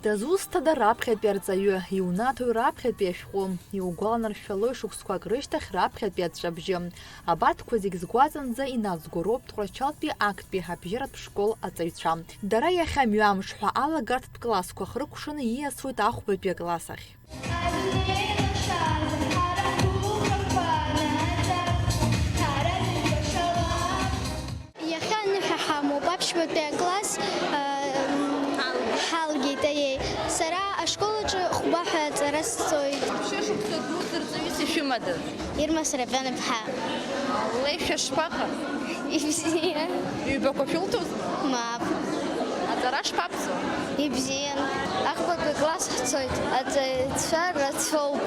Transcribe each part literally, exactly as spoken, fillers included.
Дызусҭада раԥхьатәи арҵаҩы, иунаҭои раԥхьатәи ашәҟәы, иугәаланаршәалои шықәсқәак рышьҭахь раԥхьатәи аҵәҵәабжьы? Абарҭқәа зегь згәаҵанӡа иназго роуп Тҟәарчалтәи актәи абжьаратә школ аҵаҩцәа. Дара иахьа мҩамш ҳәа алагарҭатә классқәа хрыкәшаны ииасуеит ахәбатәи акласс ахь. Иахьа аныҳәа ҳамоуп, аԥшьбатәи акласс, э, ҳалгеит, аиеи. Сара ашкол аҿы хәба ҳәа аҵара сҵоит. Шәышықәса дуӡӡа рҵаҩыс ишәымадаз? Ирма Сарапион-иԥҳа. Леишәа шԥаҟа? Ибзиан. Ҩбақәа шәылҭозма? Мап. Аҵара шԥаԥҵәо? Ибзиан. Ахԥатәи класс ҳцоит. Аҵаҩцәа рацәоуп.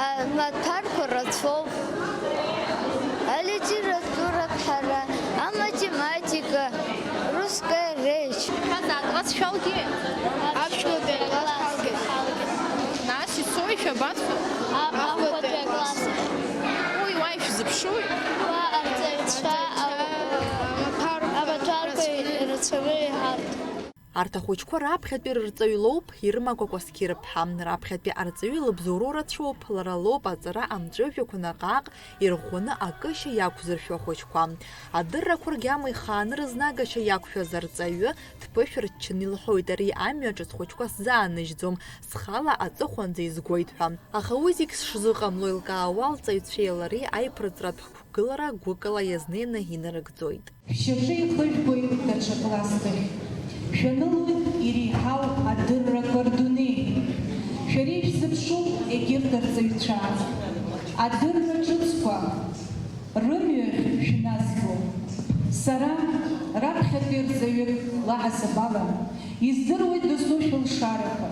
Амаҭәарқәа рацәоуп. Алитературатә ҳәара, аматематика, русская речь. Шәаза акласс шәалгеит? Аԥшәматәи акласс ҳалгеит. Нас ицои шәабацо? Ахәбатәи акласс. Уи уа ишәзыԥшуи? Уа арҵаҩцәа, амаҭәарқәа рацәаны иҳарҭоит. Арҭ ахәыҷқәа раԥхьатәи рырҵаҩ лоуп Ирма Кәакәасқьыр-ԥҳа. Раԥхьатәи арҵаҩы лыбзоуроу рацәоуп, лара лоуп аҵара амҵәыжәҩақәа наҟ-ааҟ ирӷәӷәаны акышьа иақәзыршәо ахәыҷқәа. Адыррақәа ргьама ихааны рызнагашьа иақәшәаз арҵаҩы дԥышәырччаны илҳәоит, ари амҩа аҿы схәыҷқәа сзааныжьӡом, схала аҵыхәанӡа изгоит ҳәа. Аха уи зегь сшзыҟамло еилкаауа, лҵаҩцәеи лареи аиԥырҵратә қәгылара гәыкала иазнеины инарыгӡоит. Шәшьаҿа ихыжәгоит даҽа класск ахь. Шәанылоит иреиҳау адыррақәа рдунеи. Шәара ишәзыԥшуп егьырҭ арҵаҩцәа. Адырра ҿыцқәа рымҩахь шәназго. Сара, раԥхьатәи рҵаҩык лаҳасаб ала, издыруеит досу шәылшарақәа.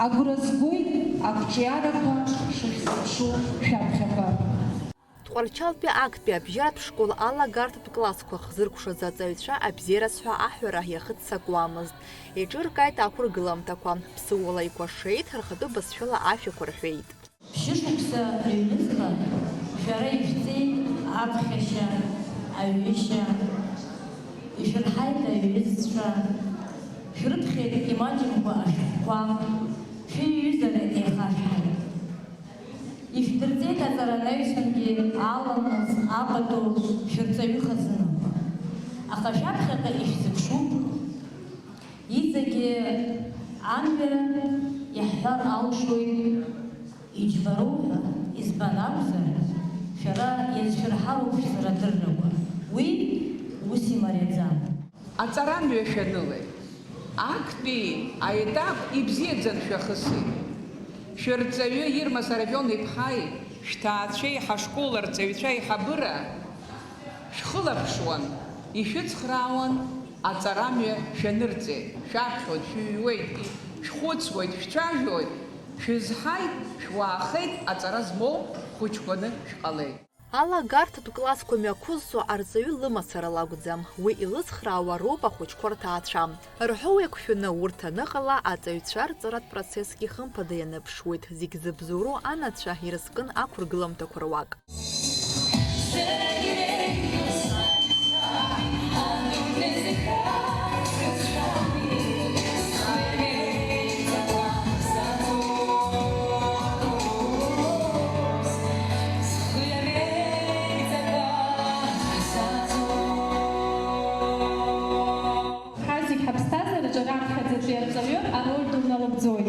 Агәра згоит ақәҿиарақәа шышәзыԥшу шәаԥхьаҟа. Тҟәарчалтәи актәи абжьаратә школ алагарҭатә классқәа хзыркәшаз аҵаҩцәа абзиараз ҳәа аҳәара иахыццакуамызт. Еиҿыркааит ақәыргыламҭақәа, ԥсыуала икәашеит, рхатәы бызшәала ашәақәа рҳәеит. Шәышықәса рыҩныҵҟа шәара ишәҵеит аԥхьашьа, аҩышьа, ишәырҳаит аҩызцәа, шәрыԥхьеит имаҷымкәа ашәҟәқәа, шәыҩызара еихашәҳаит. Ишәдырҵеит аҵаранаҩсангьы аламыс апату шәырҵаҩы хазынақәа. Аха шәаԥхьаҟа ишәзыԥшуп. Иҵегьы амҩа иаҳҳәар алшоит, иџьбароуп ҳәа избан акәзар, шәара иазшәырҳароуп шәзы радыррақәа. Уи ус имариаӡам. Аҵарамҩа шәанылеит. Актәи аетап ибзиаӡаны шәахысит. Шәырҵаҩы Ирма Сарапион-иԥҳаи шәҭаацәеи ҳашкол арҵаҩцәа аиҳабыра шәхылаԥшуан, ишәыцхраауан, аҵарамҩа шәанырҵеит, шәаԥхьоит, шәыҩуеит, шәхәыцуеит, шәцәажәоит, шәызҳаит, шәуаахеит, аҵара змоу хәыҷқәаны шәҟалеит. Алагарҭатә классқәа мҩақәызҵо арҵаҩы лымацара лакәӡам, уи илыцхраауа роуп ахәыҷқәа рҭаацәа. Рҳәоу еиқәшәаны урҭ аныҟала, аҵаҩцәа рҵаратә процессгьы хымԥада ианыԥшуеит, зегь зыбзоуроу анацәа ирызкын ақәыргыламҭақәа руак. Ҳа зегь ҳаԥсҭазаараҿы раԥхьаӡатәи арҵаҩы ароль ду налыгӡоит.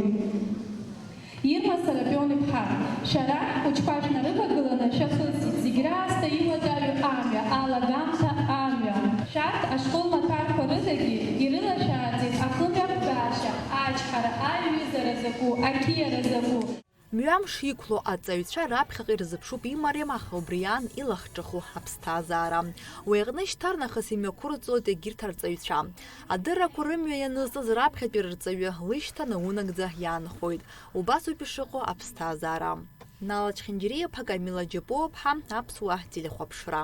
Ирма Сарапион-иԥҳа, шәара ҳхәыҷқәа шәнарывагыланы шәахысит, зегь раасҭа иуадаҩу амҩа, алагамҭа амҩа. Шәарҭ ашкол маҭәарқәа рыдагьы ирылашәааӡеит ахымҩаԥгашьа, ачҳара, аиҩызара закәу, ақьиара закәу. Мҩамш иқәло аҵаҩцәа раԥхьаҟа ирзыԥшуп имариам, аха убри аан илахҿыху аԥсҭазаара. Уи аҟны шьҭарнахыс имҩақәырҵоит егьырҭ арҵаҩцәа. Адыррақәа рымҩа ианызҵаз раԥхьатәи рырҵаҩы лышьҭа наунагӡа иаанхоит. Убасоуп ишыҟоу аԥсҭазаара. Нала Чхинџьариа-иԥа, Камила Џьапуа-ԥҳа, Аԥсуа телехәаԥшра.